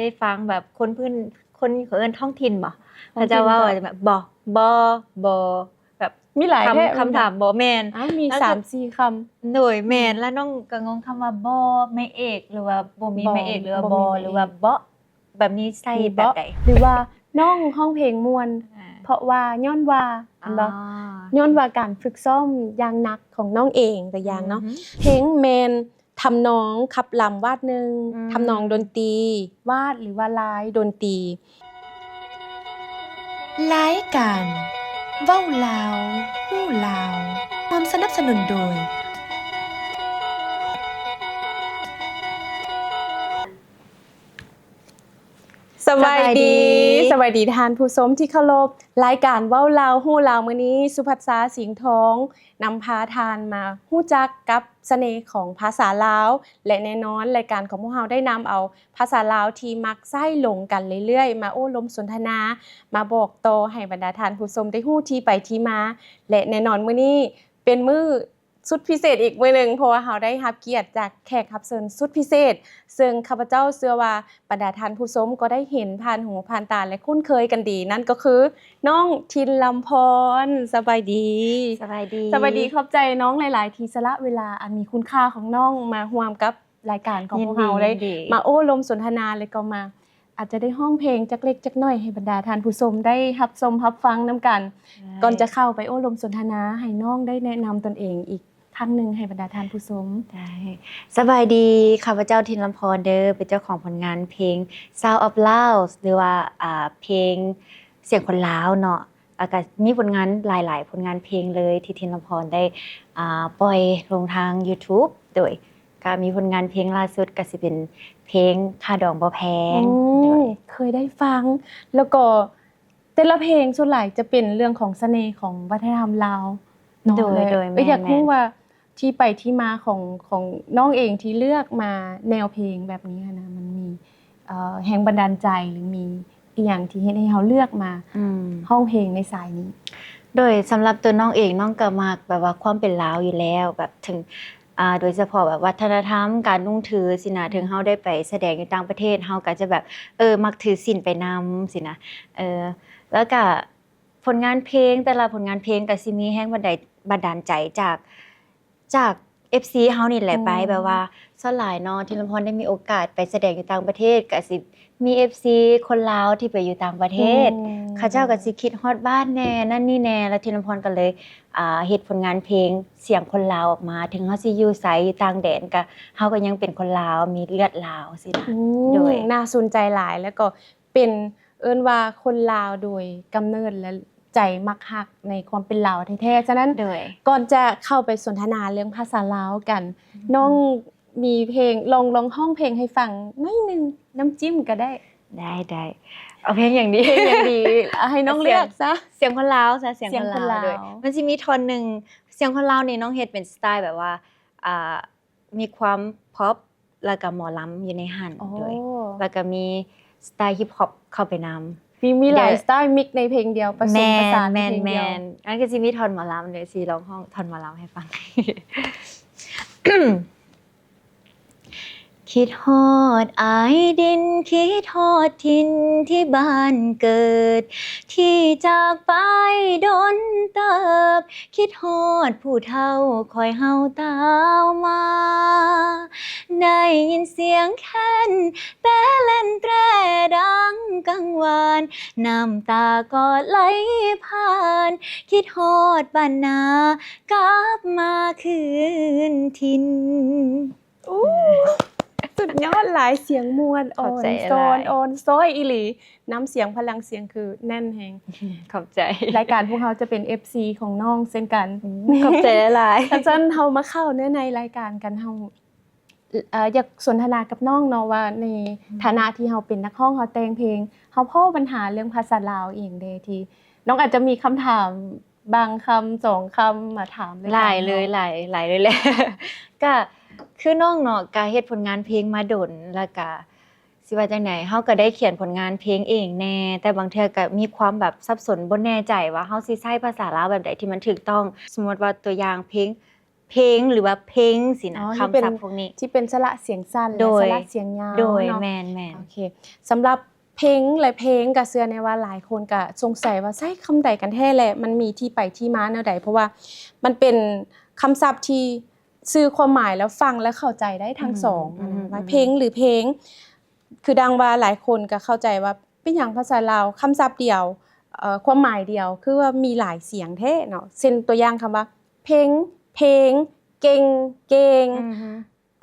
ໄດ້ຟັງແບບຄົນພື້ນ ຄົນເຂົາເອີ້ນທ້ອງຖິ່ນບໍ່? ທ້ອງຖິ່ນ ເຂົາເຈົ້າເວົ້າແບບ ບໍ່ ບໍ່ ບໍ່ ແບບ ມີຫຼາຍແທ້ ຄຳ ຄຳຖາມບໍ່ແມ່ນ ອ້າວ ມີ ແລ້ວ ສາມສີ່ຄຳ ໂດຍ ແມ່ນ ແລ້ວນ້ອງກໍງົງຄຳວ່າບໍ່ແມ່ເອກ ຫຼືວ່າບໍ່ມີແມ່ເອກ ຫຼືວ່າບໍ່ ຫຼືວ່າເບາະ ແບບນີ້ໃສ່ແບບໃດ? ຫຼືວ່ານ້ອງຮ້ອງເພງມ່ວນ ອ່າ ເພາະວ່າ ຍ້ອນວ່າ ແມ່ນບໍ່? ຍ້ອນວ່າການຝຶກຊ້ອມຢ່າງໜັກຂອງນ້ອງເອງ ຕົວຢ່າງເນາະ ເພງແມ່ນ ທຳນອງຂັບລຳວາດໜຶ່ງ ອືມ ທຳນອງດົນຕີວາດ ຫຼືວ່າລາຍດົນຕີ. ລາຍການເວົ້າລາວ ຮູ້ລາວ ຮ່ວມສະໜັບສະໜູນໂດຍ ສະບາຍດີ ສະບາຍດີ ສະບາຍດີທ່ານຜູ້ຊົມທີ່ເຄົາລົບ. ລາຍການເວົ້າລາວ ຮູ້ລາວ ມື້ນີ້ ສຸພັດຊາ ສິງທອງ ນຳພາທ່ານມາຮູ້ຈັກກັບ ສະເໜ່ຂອງພາສາລາວ ແລະ ແນ່ນອນ ລາຍການຂອງພວກເຮົາໄດ້ນຳເອົາພາສາລາວທີ່ມັກໃຊ້ຫຼົງກັນເລື້ອຍໆ ມາໂອ້ລົມສົນທະນາ ມາບອກຕໍ່ໃຫ້ບັນດາທ່ານຜູ້ຊົມໄດ້ຮູ້ທີ່ໄປທີ່ມາ ແລະ ແນ່ນອນ ມື້ນີ້ເປັນມື້ສຸດພິເສດອີກມື້ໜຶ່ງ ເພາະວ່າເຮົາໄດ້ຮັບກຽດຈາກແຂກຮັບເຊີນສຸດພິເສດ ເຊິ່ງຂ້າພະເຈົ້າເຊື່ອວ່າ ບັນດາທ່ານຜູ້ຊົມກໍໄດ້ເຫັນຜ່ານຫູຜ່ານຕາ ແລະ ຄຸ້ນເຄີຍກັນດີ ນັ້ນກໍຄື ນ້ອງທິນລຳພອນ. ສະບາຍດີ. ສະບາຍດີ. ສະບາຍດີ. ຂອບໃຈນ້ອງຫຼາຍໆ ທີ່ສະຫຼະເວລາອັນມີຄຸນຄ່າຂອງນ້ອງມາຮ່ວມກັບລາຍການຂອງພວກເຮົາ ຍິນດີ ໄດ້ ຍິນດີ ມາໂອ້ລົມສົນທະນາ ແລະ ກໍມາ ອາດຈະໄດ້ຮ້ອງເພງຈັກເລັກຈັກໜ້ອຍໃຫ້ບັນດາທ່ານຜູ້ຊົມໄດ້ຮັບຊົມຮັບຟັງນຳກັນ. ໄດ້. ກ່ອນຈະເຂົ້າໄປໂອ້ລົມສົນທະນາ ໃຫ້ນ້ອງໄດ້ແນະນຳຕົນເອງອີກ ຄັ້ງໜຶ່ງໃຫ້ບັນດາທ່ານຜູ້ຊົມ. ໄດ້. ສະບາຍດີ ຂ້າພະເຈົ້າ ທິນລຳພອນ ເດີ ເປັນເຈົ້າຂອງຜົນງານເພງ Sound of Laos ຫຼືວ່າ ອ່າ ເພງສຽງຄົນລາວເນາະ ແລ້ວກະມີຜົນງານຫຼາຍໆ ຜົນງານເພງເລີຍ ທີ່ທິນລຳພອນໄດ້ ອ່າ ປ່ອຍລົງທາງ YouTube ໂດຍ ກະມີຜົນງານເພງລ່າສຸດກະຊິເປັນເພງ ຄ່າດອງບໍ່ແພງ. ໂອ້ ໂດຍ ເຄີຍໄດ້ຟັງ ແລ້ວກໍ ແຕ່ລະເພງສ່ວນຫຼາຍຈະເປັນເລື່ອງຂອງສະເໜ່ຂອງວັດທະນະທຳລາວເນາະ. ໂດຍ ແລະ ໂດຍ ເອີ ແມ່ນ ຢາກຮູ້ ແມ່ນ ວ່າທີ່ໄປທີ່ມາຂອງ ຂອງນ້ອງເອງທີ່ເລືອກມາແນວເພງແບບນີ້ຫັ້ນນະ ມັນມີ ເອີ ແຮງບັນດານໃຈ ຫຼື ມີອີ່ຫຍັງທີ່ເຮັດໃຫ້ເຮົາເລືອກມາ ອືມ ຮ້ອງເພງໃນສາຍນີ້? ໂດຍ ສຳລັບຕົວນ້ອງເອງ ນ້ອງກໍມັກແບບວ່າຄວາມເປັນລາວຢູ່ແລ້ວ ແບບເຖິງ ອ່າ ໂດຍສະເພາະແບບວັດທະນະທຳ ການນຸ່ງຖືຊີ້ນະ ອືມ ເຖິງເຮົາໄດ້ໄປສະແດງຢູ່ຕ່າງປະເທດ ເຮົາກໍຈະແບບ ເອີ ມັກຖືສິນໄປນຳຊີ້ນະ ເອີ ແລ້ວກະຜົນງານເພງ ແຕ່ລະຜົນງານເພງກໍຊິມີແຮງບັນດານ ບັນດານໃຈຈາກ ຈາກເອັຟຊີເຮົານີ້ແຫຼະ ອືມ ໄປ ແບບວ່າສ່ວນຫຼາຍເນາະ ທີ່ລຳພອນໄດ້ມີໂອກາດໄປສະແດງຢູ່ຕ່າງປະເທດ ກໍຊິມີເອັຟຊີຄົນລາວທີ່ໄປຢູ່ຕ່າງປະເທດ ອືມ ເຂົາເຈົ້າກໍຊິຄິດຮອດບ້ານແໜ່ ນັ້ນນີ້ແໜ່ ແລ້ວທີ່ລຳພອນກໍເລີຍ ອ່າ ເຮັດຜົນງານເພງສຽງຄົນລາວອອກມາ ເຖິງເຮົາຊິຢູ່ໃສ ຢູ່ຕ່າງແດນ ກະເຮົາກໍຍັງເປັນຄົນລາວ ມີເລືອດລາວຊີ້ນະ. ອືມ ໂດຍ ໜ້າສົນໃຈຫຼາຍ ແລ້ວກໍເປັນ ເອີ້ນວ່າຄົນລາວໂດຍກຳເນີດ ແລະ ໃຈມັກຮັກໃນຄວາມເປັນລາວແທ້ໆ. ສະນັ້ນ ໂດຍ ກ່ອນຈະເຂົ້າໄປສົນທະນາເລື່ອງພາສາລາວກັນ ອືມ ນ້ອງມີເພງ ລອງ ລອງຮ້ອງເພງໃຫ້ຟັງໜ້ອຍໜຶ່ງ ນ້ຳຈິ້ມກໍໄດ້. ໄດ້ ໄດ້. ເອົາເພງຫຍັງດີ? ເພງຫຍັງດີ? ເອົາໃຫ້ນ້ອງເລືອກຊະ. ສຽງ ສຽງຄົນລາວຊະ ສຽງຄົນລາວ ສຽງຄົນລາວ ໂດຍ ມັນຊິມີທ່ອນໜຶ່ງ ສຽງຄົນລາວນີ້ນ້ອງເຮັດເປັນສະໄຕລ໌ແບບວ່າ ອ່າ ມີຄວາມ pop ແລ້ວກະໝໍລຳຢູ່ໃນຫັ້ນ ໂອ້ ໂດຍ ແລ້ວກະມີສະໄຕລ໌ hip hop ເຂົ້າໄປນຳ ມີ ມີຫຼາຍສະໄຕລ໌ mix ໃນເພງດຽວ ປະສົມປະສານໃນເພງດຽວ. ແມ່ນ ແມ່ນ ແມ່ນ ມັນກະຊິມີທ່ອນໝໍລຳ ດຽວຊິລອງຮ້ອງທ່ອນໝໍລຳໃຫ້ຟັງ. ຄິດຮອດອ້າຍດິນ ຄິດຮອດຖິ່ນທີ່ບ້ານເກີດ ທີ່ຈາກໄປດົນເຕີບ ຄິດຮອດຜູ້ເຖົ້າຂ້ອຍເຮົາຕ່າວມາ ໄດ້ຍິນສຽງແຄນແຕ່ແລ່ນແຕຣດັງກັງວານ ນ້ຳຕາກໍໄຫຼຜ່ານ ຄິດຮອດບ້ານນາ ກັບມາຄືນຖິ່ນ. ໂອ້ ສຸດຍອດຫຼາຍ ສຽງມ່ວນ ອ່ອນຊອນ ອ່ອນຊ້ອຍອີ່ຫຼີ ນ້ຳສຽງ ພະລັງສຽງຄືແໜ້ນແຮງ. ຂອບໃຈ. ລາຍການພວກເຮົາຈະເປັນເອັຟຊີຂອງນ້ອງເຊັ່ນກັນ. ອືມ ຂອບໃຈຫຼາຍໆ. ຄັນຊັ້ນເຮົາມາເຂົ້າເນື້ອໃນລາຍການກັນ ເຮົາ ເອີ ຢາກສົນທະນາກັບນ້ອງເນາະວ່າ ໃນ ອືມ ຖານະທີ່ເຮົາເປັນນັກຮ້ອງ ເຮົາແຕ່ງເພງ ເຮົາພໍ້ບັນຫາເລື່ອງພາສາລາວອີ່ຫຍັງເດ ທີ່ນ້ອງອາດຈະມີຄຳຖາມ ບາງຄຳສອງຄຳມາຖາມເລີຍ. ຫຼາຍເລີຍ ຫຼາຍ ຫຼາຍເລີຍແຫຼະ. ກະຄືນ້ອງເນາະ ກະເຮັດຜົນງານເພງມາດົນ ແລ້ວກະຊິວ່າຈັ່ງໃດ ເຮົາກະໄດ້ຂຽນຜົນງານເພງເອງແດ່ ແຕ່ບາງເທື່ອກະມີຄວາມແບບສັບສົນ ບໍ່ແນ່ໃຈວ່າເຮົາຊິໃຊ້ພາສາລາວແບບໃດທີ່ມັນຖືກຕ້ອງ. ສົມມຸດວ່າຕົວຢ່າງເພງ ເພງ ຫຼືວ່າເພັງຊີ້ນະ ອໍ ຄຳສັບພວກນີ້ ທີ່ເປັນສະຫຼະສຽງສັ້ນ ແລະ ໂດຍ ສະຫຼະສຽງຍາວ ໂດຍ ເນາະ ແມ່ນໆ ໂອເຄ ສຳລັບເພັງ ແລະ ເພັງ ກໍເຊື່ອແນ່ວ່າຫຼາຍຄົນກໍສົງໄສວ່າໃຊ້ຄຳໃດກັນແທ້ ແລະ ມັນມີທີ່ໄປທີ່ມາແນວໃດ ເພາະວ່າມັນເປັນຄຳສັບທີ່ສື່ຄວາມໝາຍ ແລ້ວຟັງແລ້ວເຂົ້າໃຈໄດ້ທັງສອງ ອືມ ອືມ ອືມ ວ່າເພັງ ຫຼື ເພັງ ຄືດັ່ງວ່າຫຼາຍຄົນກໍເຂົ້າໃຈວ່າ ເປັນຫຍັງພາສາລາວຄຳສັບດຽວ ເອີ ຄວາມໝາຍດຽວ ຄືວ່າມີຫຼາຍສຽງແທ້ເນາະ ເຊັ່ນ ຕົວຢ່າງຄຳວ່າ ເພັງ ເພັງ ເກັ່ງ ເກັ່ງ ອືຮຶ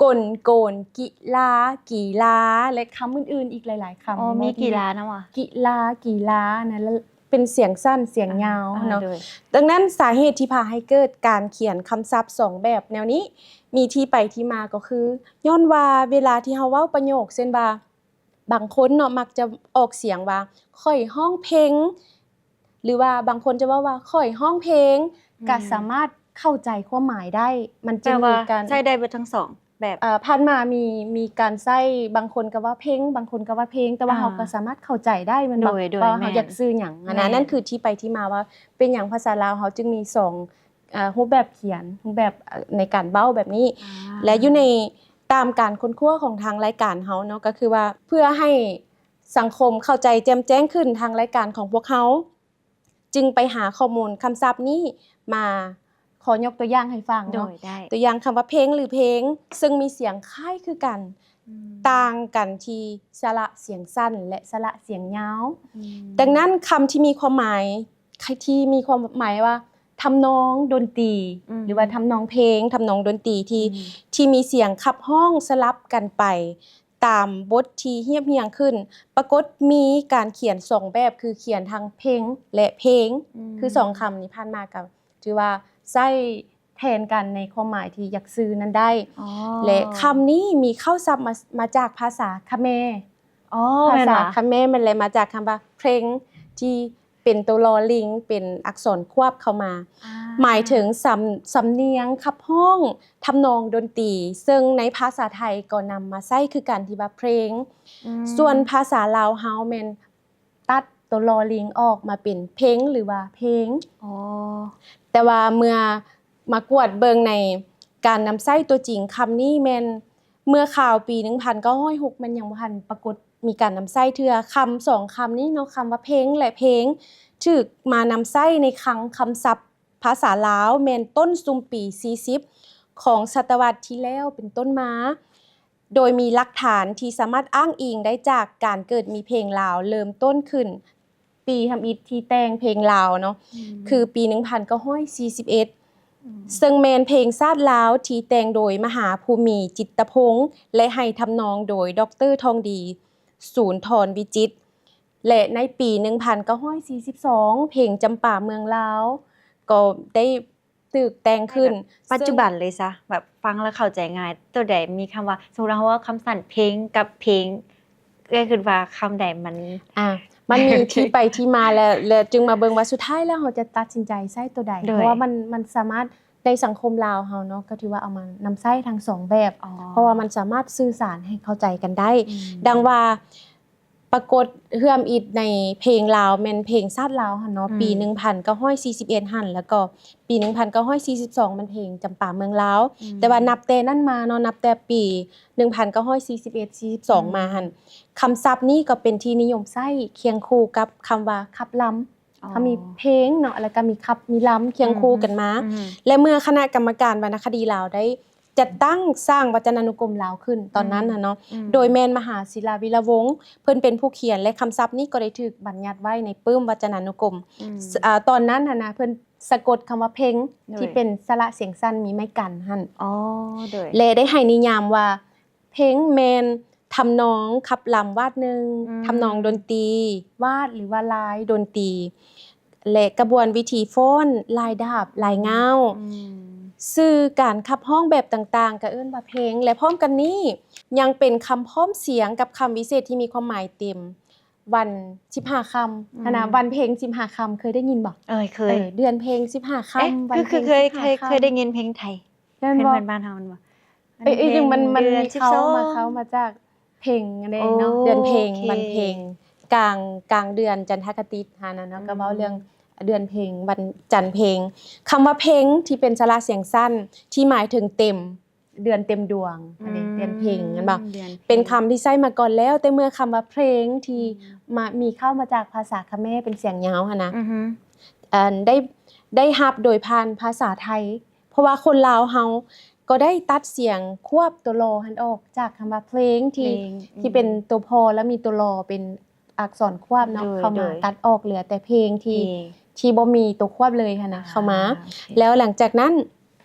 ກົນ ໂກນ ກິລາ ກີລາ ແລະ ຄຳອື່ນໆອີກຫຼາຍໆຄຳ ອໍ ມີ ທີ່ ກີລານຳຫວາ? ກິລາ ກີລາ ນັ້ນລະ ເປັນສຽງສັ້ນ ສຽງຍາວ ອ່າ ເນາະ ໂດຍ ດັ່ງນັ້ນ ສາເຫດທີ່ພາໃຫ້ເກີດການຂຽນຄຳສັບສອງແບບແນວນີ້ ມີທີ່ໄປທີ່ມາກໍຄື ຍ້ອນວ່າເວລາທີ່ເຮົາເວົ້າປະໂຫຍກ ເຊັ່ນວ່າ ບາງຄົນເນາະ ມັກຈະອອກສຽງວ່າ ຂ້ອຍຮ້ອງເພັງ ຫຼືວ່າບາງຄົນຈະເວົ້າວ່າ ຂ້ອຍຮ້ອງເພງ ອືມ ກໍສາມາດເຂົ້າໃຈຄວາມໝາຍໄດ້ ມັນຈຶ່ງມີການ ແປວ່າໃຊ້ໄດ້ເບິດທັງສອງແບບ ເອີ ຜ່ານມາມີ ມີການໃຊ້ ບາງຄົນກໍວ່າເພັງ ບາງຄົນກໍວ່າເພງ ແຕ່ວ່າ ອ່າ ເຮົາກໍສາມາດເຂົ້າໃຈໄດ້ແມ່ນບໍ່ ໂດຍ ໂດຍ ວ່າເຮົາ ແມ່ນ ຢາກສື່ຫຍັງ ອັນນັ້ນ ແມ່ນ ນັ້ນຄືທີ່ໄປທີ່ມາວ່າ ເປັນຫຍັງພາສາລາວເຮົາຈຶ່ງມີສອງ ເອີ ຮູບແບບຂຽນ ຮູບແບບ ເອີ ໃນການເວົ້າແບບນີ້ ອ່າ ແລະ ຢູ່ໃນ ຕາມການຄົ້ນຄວ້າຂອງທາງລາຍການເຮົາເນາະ ກໍຄືວ່າເພື່ອໃຫ້ສັງຄົມເຂົ້າໃຈແຈ່ມແຈ້ງຂຶ້ນ ທາງລາຍການຂອງພວກເຮົາຈຶ່ງໄປຫາຂໍ້ມູນຄຳສັບນີ້ມາ ຂໍຍົກຕົວຢ່າງໃຫ້ຟັງເນາະ ໂດຍ ໄດ້ ຕົວຢ່າງຄຳວ່າເພັງ ຫຼື ເພງ ເຊິ່ງມີສຽງຄ້າຍຄືກັນ ອືມ ຕ່າງກັນທີ່ສະຫຼະສຽງສັ້ນ ແລະ ສະຫຼະສຽງຍາວ ອືມ ດັ່ງນັ້ນ ຄຳທີ່ມີຄວາມໝາຍ ທີ່ມີຄວາມໝາຍວ່າ ທຳນອງດົນຕີ ອືມ ຫຼືວ່າທຳນອງເພງ ທຳນອງດົນຕີທີ່ ອືມ ທີ່ມີສຽງຂັບຮ້ອງສະຫຼັບກັນໄປຕາມບົດທີ່ຮຽບຮຽງຂຶ້ນ ປາກົດມີການຂຽນສອງແບບ ຄືຂຽນທັງເພັງ ແລະ ເພງ ອືມ ຄືສອງຄຳນີ້ຜ່ານມາກໍຖືວ່າໃຊ້ແທນກັນໃນຄວາມໝາຍທີ່ຢາກສື່ນັ້ນໄດ້ ອໍ ແລະ ຄຳນີ້ມີເຄົ້າສັບມາ ມາຈາກພາສາຂະແມ ອໍ ພາສາຂະແມ ແມ່ນແຫຼະ ມາຈາກຄຳວ່າເພັງ ທີ່ເປັນໂຕລໍລິງ ເປັນອັກສອນຄວບເຂົ້າມາ ອ່າ ໝາຍເຖິງສຳ ສຳນຽງຂັບຮ້ອງ ທຳນອງດົນຕີ ເຊິ່ງໃນພາສາໄທກໍນຳມາໃຊ້ຄືກັນທີ່ວ່າເພງ ອືມ ສ່ວນພາສາລາວເຮົາແມ່ນຕັດໂຕລໍລິງອອກມາເປັນເພັງ ຫຼືວ່າເພງ ອໍ ແຕ່ວ່າເມື່ອມາກວດເບິ່ງໃນການນຳໃຊ້ຕົວຈິງ ຄຳນີ້ແມ່ນ ເມື່ອຄາວປີໜຶ່ງພັນເກົ້າຮ້ອຍຫົກ ມັນຍັງບໍ່ທັນປາກົດມີການນຳໃຊ້ເທື່ອ. ຄຳສອງຄຳນີ້ເນາະ, ຄຳວ່າເພັງ ແລະ ເພງ ຖືກມານຳໃຊ້ໃນຄັງຄຳສັບພາສາລາວ ແມ່ນຕົ້ນຊຸມປີສີ່ສິບຂອງສະຕະວັດທີ່ແລ້ວເປັນຕົ້ນມາ, ໂດຍມີຫຼັກຖານທີ່ສາມາດອ້າງອີງໄດ້ຈາກການເກີດມີເພງລາວເລີ່ມຕົ້ນຂຶ້ນ ປີທຳອິດທີ່ແຕ່ງເພງລາວເນາະ ອືມ ຄືປີໜຶ່ງພັນເກົ້າຮ້ອຍສີ່ສິບເອັດ ອືມ ເຊິ່ງແມ່ນເພງຊາດລາວທີ່ແຕ່ງໂດຍມະຫາພູມີ ຈິດຕະພົງ ແລະ ໃຫ້ທຳນອງໂດຍ ດອກເຕີ ທອງດີ ສູນທອນວິຈິດ ແລະ ໃນປີໜຶ່ງພັນເກົ້າຮ້ອຍສີ່ສິບສອງ ເພງຈຳປາເມືອງລາວ ກໍໄດ້ ຖືກແຕ່ງຂຶ້ນ ໃນແບບປັດຈຸບັນເລີຍຊະ ແບບຟັງແລ້ວເຂົ້າໃຈງ່າຍ ໂຕໃດມີຄຳວ່າ ສົມມຸດວ່າເຮົາເວົ້າຄຳສັ້ນເພັງກັບເພງ ເອື້ອຍຄິດວ່າຄຳໃດມັນ ອ່າ ມັນມີທີ່ໄປທີ່ມາ ແລ້ວ ແລ້ວຈຶ່ງມາເບິ່ງວ່າສຸດທ້າຍແລ້ວເຮົາຈະຕັດສິນໃຈໃຊ້ໂຕໃດ ໂດຍ ເພາະວ່າມັນ ມັນສາມາດ ໃນສັງຄົມລາວເຮົາເນາະ ກໍຖືວ່າເອົາມານຳໃຊ້ທັງສອງແບບ ອໍ ເພາະວ່າມັນສາມາດສື່ສານໃຫ້ເຂົ້າໃຈກັນໄດ້ ອືມ ດັ່ງວ່າ ປາກົດເຮື່ອມອິດໃນເພງລາວ ແມ່ນເພງຊາດລາວຫັ້ນເນາະ ອືມ ປີໜຶ່ງພັນເກົ້າຮ້ອຍສີ່ສິບເອັດຫັ້ນ ແລ້ວກໍປີໜຶ່ງພັນເກົ້າຮ້ອຍສີ່ສິບສອງ ແມ່ນເພງຈຳປາເມືອງລາວ ອືມ ແຕ່ວ່ານັບແຕ່ນັ້ນມາເນາະ ນັບແຕ່ປີໜຶ່ງພັນເກົ້າຮ້ອຍສີ່ສິບເອັດ ສີ່ສິບສອງ ອືມ ມາຫັ້ນ ຄຳສັບນີ້ກໍເປັນທີ່ນິຍົມໃຊ້ຄຽງຄູ່ກັບຄຳວ່າຂັບລຳ ອໍ ເຮົາມີເພງເນາະ ແລ້ວກໍມີຂັບ ມີລຳຄຽງຄູ່ກັນມາ ອືມ ແລະ ເມື່ອຄະນະກຳມະການວັນນະຄະດີລາວໄດ້ ຈັດຕັ້ງສ້າງວັດຈະນານຸກົມລາວຂຶ້ນຕອນນັ້ນຫັ້ນເນາະ ອືມ ໂດຍແມ່ນມະຫາສິລາວິລະວົງ ເພິ່ນເປັນຜູ້ຂຽນ ແລະ ຄຳສັບນີ້ກໍໄດ້ຖືກບັນຍັດໄວ້ໃນປຶ້ມວັດຈະນານຸກົມ ອືມ ອາ ຕອນນັ້ນຫັ້ນນະ ເພິ່ນສະກົດຄຳວ່າເພັງ ໂດຍ ທີ່ເປັນສະຫຼະສຽງສັ້ນມີໄມ້ກັນຫັ້ນ ອໍ ໂດຍ ແລະ ໄດ້ໃຫ້ນິຍາມວ່າ ເພັງແມ່ນທຳນອງຂັບລຳວາດໜຶ່ງ ອືມ ທຳນອງດົນຕີວາດ ຫຼືວ່າລາຍດົນຕີ ແລະ ກະບວນວິທີຟ້ອນ ລາຍດາບ ລາຍງ່າວ ອືມ ສື່ການຂັບຮ້ອງແບບຕ່າງໆ ກໍເອີ້ນວ່າເພັງ ແລະ ພ້ອມກັນນີ້ ຍັງເປັນຄຳພ້ອມສຽງກັບຄຳວິເສດທີ່ມີຄວາມໝາຍເຕັມ ວັນສິບຫ້າຄ່ຳ ອືມ ຫັ້ນນະ ວັນເພັງສິບຫ້າຄ່ຳ ເຄີຍໄດ້ຍິນບໍ່? ເອີຍ ເຄີຍ ເອີ ເດືອນເພັງສິບຫ້າຄ່ຳ ເອີ ວັນເພັງສິບຫ້າຄ່ຳ ເຄີຍ ເຄີຍໄດ້ຍິນເພງໄທ ແມ່ນບໍ່? ເພງບ້ານເຮົາແມ່ນບໍ່? ເອີຍ ເອີຍ ມັນ ມັນມີເຄົ້າມາເຂົ້າມາຈາກເພັງເດ້ເນາະ ໂອ້ ເດືອນເພັງ ໂອເຄ ວັນເພັງ ກາງ ກາງເດືອນຈັນທະຄະຕິຫັ້ນນະເນາະ ອືມ ກໍເວົ້າເລື່ອງ ເດືອນເພັງ ວັນຈັນເພັງ. ຄຳວ່າເພັງທີ່ເປັນສະຫຼະສຽງສັ້ນ ທີ່ໝາຍເຖິງເຕັມ ເດືອນເຕັມດວງ ອັນນີ້ ອືມ ເດືອນເພັງ ແມ່ນບໍ່? ເດືອນເພັງ ເປັນຄຳທີ່ໃຊ້ມາກ່ອນແລ້ວ ແຕ່ເມື່ອຄຳວ່າເພງທີ່ ອືມ ມາ ມີເຂົ້າມາຈາກພາສາຂະແມເປັນສຽງຍາວຫັ້ນນະ ອືຮຶ ອັນ ໄດ້ ໄດ້ຮັບໂດຍຜ່ານພາສາໄທ ເພາະວ່າຄົນລາວເຮົາກໍໄດ້ຕັດສຽງຄວບຕົວລໍຫັ້ນອອກຈາກຄຳວ່າເພງ ທີ່ ເພງ ອືມ ທີ່ເປັນຕົວພໍ ແລ້ວມີຕົວລໍເປັນອັກສອນຄວບເນາະ ໂດຍ ເຂົ້າມາ ໂດຍ ຕັດອອກ ເຫຼືອແຕ່ເພງທີ່ ເພງ ທີ່ບໍ່ມີຕົວຄວບເລີຍຫັ້ນນະ ອ່າ ເຂົ້າມາ ໂອເຄ ແລ້ວຫຼັງຈາກນັ້ນ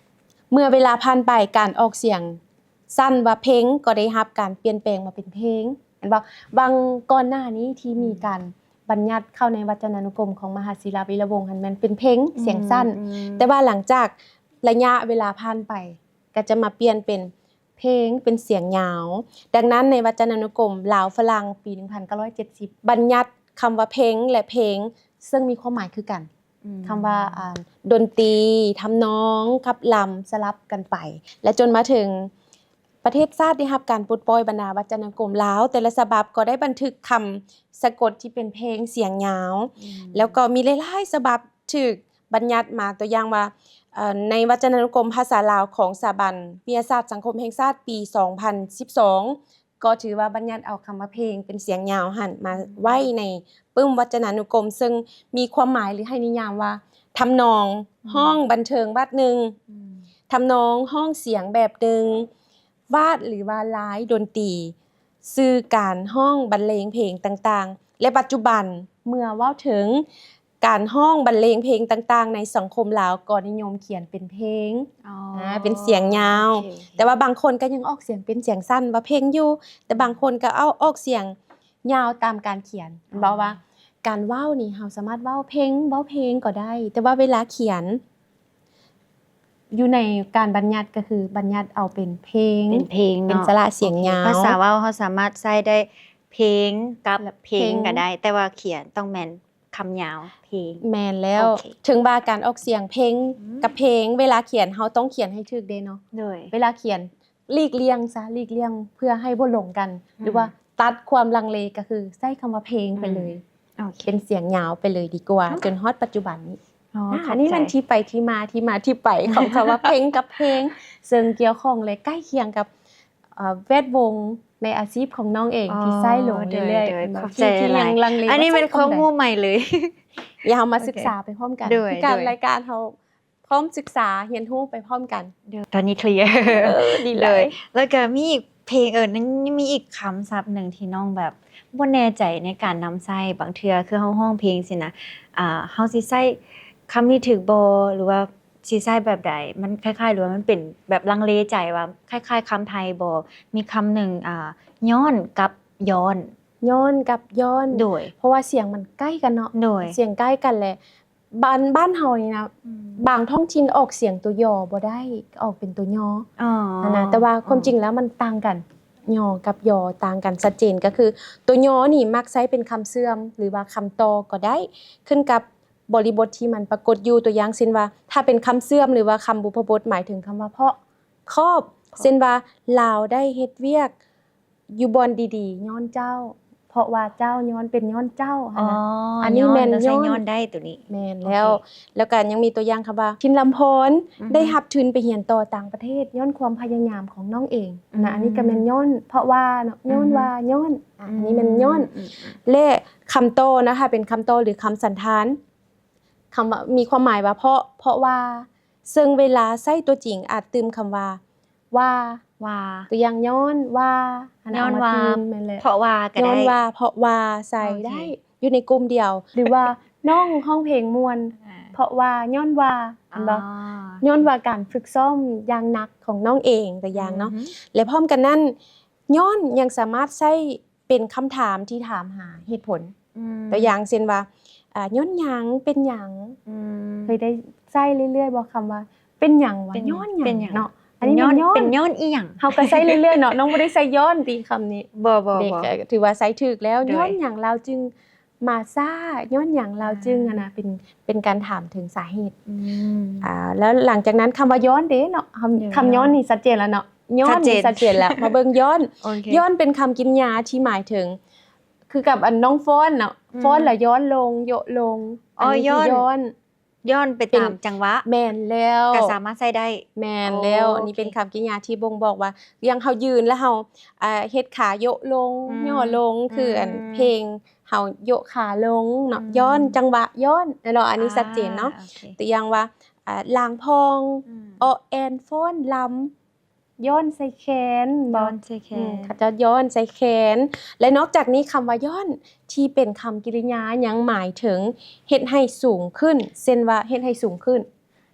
ເມື່ອເວລາຜ່ານໄປ ການອອກສຽງສັ້ນວ່າເພັງ ກໍໄດ້ຮັບການປ່ຽນແປງມາເປັນເພງ ແມ່ນບໍ່? ຫວ່າງກ່ອນໜ້ານີ້ທີ່ມີ ອືມ ການບັນຍັດເຂົ້າໃນວັດຈະນານຸກົມຂອງມະຫາສິລະວິລະວົງຫັ້ນ ແມ່ນເປັນເພັງ ອືມ ສຽງສັ້ນ ອືມ ແຕ່ວ່າຫຼັງຈາກໄລຍະເວລາຜ່ານໄປ ກໍຈະມາປ່ຽນເປັນເພງ ເປັນສຽງຍາວ. ດັ່ງນັ້ນ ໃນວັດຈະນານຸກົມລາວຝຣັ່ງປີໜຶ່ງພັນເກົ້າຮ້ອຍເຈັດສິບ ບັນຍັດຄຳວ່າເພັງ ແລະ ເພງ ເຊິ່ງມີຄວາມໝາຍຄືກັນ ອືມ ຄຳວ່າ ອ່າ ດົນຕີ ທຳນອງ ກັບລຳ ສະຫຼັບກັນໄປ ແລະ ຈົນມາເຖິງປະເທດຊາດໄດ້ຮັບການປົດປ່ອຍ ບັນດາວັດຈະນານຸກົມລາວແຕ່ລະສະບັບກໍໄດ້ບັນທຶກຄຳສະກົດທີ່ເປັນເພງສຽງຍາວ ອືມ ແລ້ວກໍມີຫຼາຍໆສະບັບຖືກບັນຍັດມາ ຕົວຢ່າງວ່າ ເອີ ໃນວັດຈະນານຸກົມພາສາລາວຂອງສະຖາບັນວິທະຍາສາດສັງຄົມແຫ່ງຊາດປີສອງພັນສິບສອງ ກໍຖືວ່າບັນຍັດເອົາຄຳວ່າເພງເປັນສຽງຍາວຫັ້ນມາ ອືມ ໄວ້ໃນປຶ້ມວັດຈະນານຸກົມ ເຊິ່ງມີຄວາມໝາຍ ຫຼື ໃຫ້ນິຍາມວ່າ ທຳນອງ ອືມ ຮ້ອງບັນເທີງບາດໜຶ່ງ ອືມ ທຳນອງຮ້ອງສຽງແບບໜຶ່ງ ວາດ ຫຼືວ່າລາຍດົນຕີ ສື່ການຮ້ອງບັນເລງເພງຕ່າງໆ ແລະ ປັດຈຸບັນເມື່ອເວົ້າເຖິງ ການຮ້ອງບັນເລງເພງຕ່າງໆໃນສັງຄົມລາວກໍນິຍົມຂຽນເປັນເພງ ອໍ ອາ ເປັນສຽງຍາວ ໂອເຄ ແຕ່ວ່າບາງຄົນກໍຍັງອອກສຽງເປັນສຽງສັ້ນວ່າເພັງຢູ່ ແຕ່ບາງຄົນກໍເອົາອອກສຽງຍາວຕາມການຂຽນ ອໍ ເວົ້າວ່າການເວົ້ານີ້ ເຮົາສາມາດເວົ້າເພັງ ເວົ້າເພງກໍໄດ້ ແຕ່ວ່າເວລາຂຽນ ຢູ່ໃນການບັນຍັດກໍຄືບັນຍັດເອົາເປັນເພງ ເປັນເພງເນາະ ເປັນສະຫຼະສຽງຍາວ ໂອເຄ ພາສາເວົ້າເຮົາສາມາດໃຊ້ໄດ້ ເພງກັບເພັງກໍໄດ້ ແຕ່ວ່າຂຽນຕ້ອງແມ່ນ ຄຳຍາວ ເພງ ແມ່ນແລ້ວ ໂອເຄ ເຖິງວ່າການອອກສຽງເພັງ ອືມ ກັບເເພງ ເວລາຂຽນເຮົາຕ້ອງຂຽນໃຫ້ຖືກເດ້ເນາະ ໂດຍ ເວລາຂຽນຫຼີກລ່ຽງຊະ ຫຼີກລ່ຽງເພື່ອໃຫ້ບໍ່ຫຼົງກັນ ອືມ ຫຼືວ່າຕັດຄວາມລັງເລ ກໍຄືໃຊ້ຄຳວ່າເພງໄປເລີຍ ອືມ ໂອເຄ ເປັນສຽງຍາວໄປເລີຍດີກວ່າ ອືມ ຈົນຮອດປັດຈຸບັນນີ້ ອໍ ອາ ເຂົ້າໃຈ ອັນນີ້ແມ່ນທີ່ໄປທີ່ມາ ທີ່ມາທີ່ໄປຂອງຄຳວ່າເພັງກັບເພງ ເຊິ່ງກ່ຽວຂ້ອງ ແລະ ໃກ້ຄຽງກັບ ເອີ ແວດວົງໃນອາຊີບຂອງນ້ອງເອງ ອໍ ທີ່ໃຊ້ລົງເລື້ອຍໆ ໂດຍ ໂດຍ ແມ່ນບໍ່? ຂອບໃຈຫຼາຍ ທີ່ຍັງລັງເລ ອັນນີ້ແມ່ນຄວາມຮູ້ໃໝ່ເລີຍ ດຽວເຮົາມາສຶກສາໄປພ້ອມກັນ ໂອເຄ ໂດຍ ຄືກັນ ໂດຍ ລາຍການເຮົາພ້ອມສຶກສາຮຽນຮູ້ໄປພ້ອມກັນ ໂດຍ ຕອນນີ້ເຄລຍ ເອີ ດີຫຼາຍ ໂດຍ ແລ້ວກໍມີອີກເພງ ເອີ ຍັງມີອີກຄຳສັບໜຶ່ງທີ່ນ້ອງແບບບໍ່ແນ່ໃຈໃນການນຳໃຊ້ ບາງເທື່ອຄືເຮົາຮ້ອງເພງຊີ້ນະ ອ່າ ເຮົາຊິໃຊ້ຄຳນີ້ຖືກບໍ່ ຫຼືວ່າ ຊິໃຊ້ແບບໃດ ມັນຄ້າຍໆ ຫຼືວ່າມັນເປັນແບບລັງເລໃຈວ່າຄ້າຍໆ ຄຳໄທບໍ່ ມີຄຳໜຶ່ງ ອ່າ ຍ້ອນກັບຍ້ອນ ຍ້ອນກັບຍ້ອນ ໂດຍ ເພາະວ່າສຽງມັນໃກ້ກັນເນາະ ໂດຍ ສຽງໃກ້ກັນ ແລະ ບ້ານ ບ້ານເຮົານີ້ນະ ອືມ ບາງທ້ອງຖິ່ນອອກສຽງຕົວ ຢ ບໍ່ໄດ້ ອອກເປັນຕົວ ຍ ຫັ້ນນະ ອໍ ແຕ່ວ່າຄວາມຈິງແລ້ວມັນຕ່າງກັນ ອໍ ຢ ກັບ ຢ ຕ່າງກັນຊັດເຈນ ກໍຄືຕົວ ຍ ນີ້ມັກໃຊ້ເປັນຄຳເຊື່ອມ ຫຼືວ່າຄຳຕໍ່ກໍໄດ້ ຂຶ້ນກັບ ບໍລິບົດທີ່ມັນປາກົດຢູ່ ຕົວຢ່າງເຊັ່ນວ່າ ຖ້າເປັນຄຳເຊື່ອມ ຫຼືວ່າຄຳບຸບພະບົດ ໝາຍເຖິງຄຳວ່າເພາະ ຄອບ ເພາະ ເຊັ່ນວ່າ ລາວໄດ້ເຮັດວຽກຢູ່ບ່ອນດີໆຍ້ອນເຈົ້າ ເພາະວ່າເຈົ້າ ຍ້ອນ ເປັນຍ້ອນເຈົ້າ ອໍ ຫັ້ນນະ ອັນນີ້ແມ່ນຍ້ອນ ຕ້ອງໃຊ້ຍ້ອນ ຍ້ອນໄດ້ໂຕນີ້ ແມ່ນແລ້ວ ໂອເຄ ແລ້ວກໍຍັງມີຕົວຢ່າງຄຳວ່າ ທິນລຳພອນ ອືຮຶ ໄດ້ຮັບທຶນໄປຮຽນຕໍ່ຕ່າງປະເທດ ຍ້ອນຄວາມພະຍາຍາມຂອງນ້ອງເອງ ອືມ ນະ ອັນນີ້ກໍແມ່ນຍ້ອນ ເພາະວ່າເນາະ ອືຮຶ ຍ້ອນວ່າ ຍ້ອນ ອືມ ອັນນີ້ແມ່ນຍ້ອນ ອືມ ແລະ ຄຳຕໍ່ນະ ຖ້າເປັນຄຳຕໍ່ ຫຼື ຄຳສັນທານ ຄຳວ່າ ມີຄວາມໝາຍວ່າເພາະ ເພາະວ່າ ເຊິ່ງເວລາໃຊ້ຕົວຈິງອາດຕື່ມຄຳວ່າ ວ່າ ວ່າ ຕົວຢ່າງ ຍ້ອນວ່າ ຫັ້ນນະ ຍ້ອນວ່າ ເອົາມາຕື່ມ ແມ່ນແຫຼະ ເພາະວ່າກໍໄດ້ ຍ້ອນວ່າ ເພາະວ່າ ໃສ່ ໂອເຄ ໄດ້ ຢູ່ໃນກຸ່ມດຽວ ຫຼືວ່າ ນ້ອງຮ້ອງເພງມ່ວນ ອ່າ ເພາະວ່າ ຍ້ອນວ່າ ອໍ ແມ່ນບໍ່? ຍ້ອນວ່າການຝຶກຊ້ອມຢ່າງໜັກຂອງນ້ອງເອງ ຕົວຢ່າງເນາະ ອືຮຶ ແລະ ພ້ອມກັນນັ້ນ ຍ້ອນຍັງສາມາດໃຊ້ ເປັນຄຳຖາມທີ່ຖາມຫາເຫດຜົນ ອືມ ຕົວຢ່າງເຊັ່ນວ່າ ອ່າ ຍ້ອນຫຍັງ? ເປັນຫຍັງ? ອືມ ເຄີຍໄດ້ໃຊ້ເລື້ອຍໆບໍ່ ຄຳວ່າ ເປັນຫຍັງວະ? ເປັນຫຍັງ? ຍ້ອນຫຍັງເນາະ? ເປັນຍ້ອນ ອັນນີ້ແມ່ນຍ້ອນ ເປັນຍ້ອນອີ່ຫຍັງ? ເຮົາກໍໃຊ້ເລື້ອຍໆເນາະ ນ້ອງບໍ່ໄດ້ໃຊ້ຍ້ອນຕິ ຄຳນີ້ ບໍ່ ບໍ່ ບໍ່ ເດັກກໍຖືວ່າໃຊ້ຖືກແລ້ວ ໂດຍ ຍ້ອນຫຍັງລາວຈຶ່ງມາຊ້າ? ຍ້ອນຫຍັງລາວຈຶ່ງ ອ່າ ອັນນະ ເປັນ ເປັນການຖາມເຖິງສາເຫດ ອືມ ອ່າ ແລ້ວຫຼັງຈາກນັ້ນ ຄຳວ່າຍ້ອນເດ້ເນາະ ຄຳ ໂດຍ ຄຳຍ້ອນນີ້ຊັດເຈນແລ້ວເນາະ ຍ້ອນ ຊັດເຈນ ນີ້ຊັດເຈນແລ້ວ ມາເບິ່ງຍ້ອນ ໂອເຄ ຍ້ອນເປັນຄຳກິລິຍາທີ່ໝາຍເຖິງ ຄືກັບອັນນ້ອງຟ້ອນເນາະ ອືມ ຟ້ອນລະຍ້ອນລົງ ໂຍະລົງ ອໍ ອັນນີ້ຄື ຍ້ອນ ຍ້ອນ ຍ້ອນໄປ ເປັນ ຕາມຈັງຫວະ ແມ່ນແລ້ວ ກໍສາມາດໃຊ້ໄດ້ ແມ່ນແລ້ວ ໂອເຄ ອັນນີ້ເປັນຄຳກິລິຍາທີ່ບົ່ງບອກວ່າ ຢ່າງເຮົາຢືນແລ້ວເຮົາ ອ່າ ເຮັດຂາໂຍະລົງ ອືມ ຫຍໍ້ລົງ ອືມ ຄືອັນເພງເຮົາໂຍະຂາລົງເນາະ ອືມ ຍ້ອນ ຈັງຫວະຍ້ອນ ແມ່ນບໍ່? ອັນນີ້ ອ່າ ຊັດເຈນເນາະ ໂອເຄ ຕົວຢ່າງວ່າ ອ່າ ລາງພອງ ອືມ ເອາະແອນຟ້ອນລຳ ຍ້ອນໃສ່ແຂນ ຍ້ອນໃສ່ແຂນ ອືມ ເຂົາເຈົ້າຍ້ອນໃສ່ແຂນ ແລະ ນອກຈາກນີ້ຄຳວ່າຍ້ອນທີ່ເປັນຄຳກິລິຍາຍັງໝາຍເຖິງເຮັດໃຫ້ສູງຂຶ້ນ ເຊັ່ນວ່າເຮັດໃຫ້ສູງຂຶ້ນ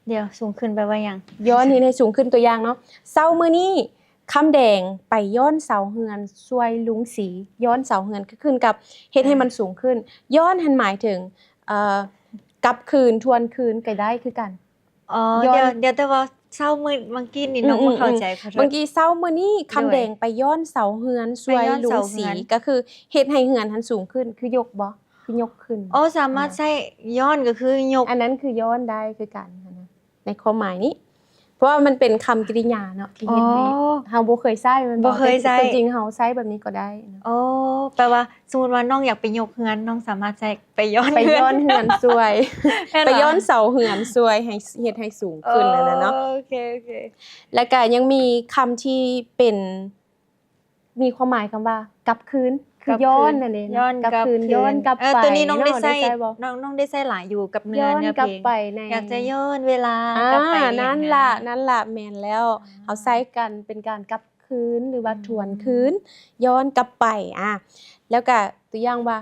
ດຽວ ສູງຂຶ້ນແປວ່າຫຍັງ? ຍ້ອນເຮັດໃຫ້ສູງຂຶ້ນ ຕົວຢ່າງເນາະ ເຊົ້າມື້ນີ້ຄຳແດງໄປຍ້ອນເສົາເຮືອນຊ່ວຍລຸງສີ ຍ້ອນເສົາເຮືອນ ກໍຂຶ້ນກັບເຮັດໃຫ້ມັນສູງຂຶ້ນ ຍ້ອນຫັ້ນໝາຍເຖິງ ເອີ ກັບຄືນ ທວນຄືນກໍໄດ້ຄືກັນ. ອໍ ຍ້ອນ ດຽວ ດຽວ ແຕ່ວ່າເຊົ້າມື້ ເມື່ອກີ້ນີ້ນ້ອງ ອືມ ບໍ່ເຂົ້າໃຈ ອືມ ຂໍໂທດ ເມື່ອກີ້ເຊົ້າມື້ນີ້ ໂດຍ ຄຳແດງໄປຍ້ອນເສົາເຮືອນຊ່ວຍລຸງສີ ໄປຍ້ອນເສົາເຮືອນ ກໍຄືເຮັດໃຫ້ເຮືອນຫັ້ນສູງຂຶ້ນ ຄືຍົກບໍ່? ຄືຍົກຂຶ້ນ ອໍ ສາມາດ ອ່າ ໃຊ້ຍ້ອນກໍຄືຍົກ ອັນນັ້ນຄືຍ້ອນໄດ້ຄືກັນຫັ້ນນະ ໃນຄວາມໝາຍນີ້ ເພາະວ່າມັນເປັນຄຳກິລິຍາເນາະ ທີ່ເຮັດໃຫ້ ອໍ ເຮົາບໍ່ເຄີຍໃຊ້ແມ່ນບໍ່? ບໍ່ເຄີຍໃຊ້ ແຕ່ທີ່ຕົວຈິງເຮົາໃຊ້ແບບນີ້ກໍໄດ້ເນາະ ອໍ ແປວ່າ ສົມມຸດວ່ານ້ອງຢາກໄປຍົກເຮືອນ ນ້ອງສາມາດໃຊ້ໄປຍ້ອນ ໄປຍ້ອນເຮືອນຊ່ວຍ ແມ່ນບໍ່? ໄປຍ້ອນເສົາເຮືອນຊ່ວຍໃຫ້ ເຮັດໃຫ້ສູງຂຶ້ນ ອໍ ນັ້ນນະເນາະ ໂອເຄ ໂອເຄ ແລ້ວກະຍັງມີຄຳທີ່ເປັນ ມີຄວາມໝາຍຄຳວ່າກັບຄືນ ຄື ກັບຄືນ ຍ້ອນນັ້ນເອງ ຍ້ອນກັບຄືນ ກັບຄືນ ຍ້ອນກັບໄປ ເອີ ໂຕນີ້ນ້ອງໄດ້ໃຊ້ ນ້ອງໄດ້ໃຊ້ບໍ່? ນ້ອງ ນ້ອງໄດ້ໃຊ້ຫຼາຍຢູ່ກັບເນື້ອ ເນື້ອເພງ ຢາກຈະຍ້ອນເວລາ ອ່າ ກັບໄປ ນັ້ນລະ ນັ້ນລະ ແມ່ນແລ້ວ ອ່າ ເຮົາໃຊ້ກັນເປັນການກັບ ຄືນ ຫຼືວ່າ ອືມ ທວນຄືນ ຍ້ອນກັບໄປ ອ່າ ແລ້ວກະຕົວຢ່າງວ່າ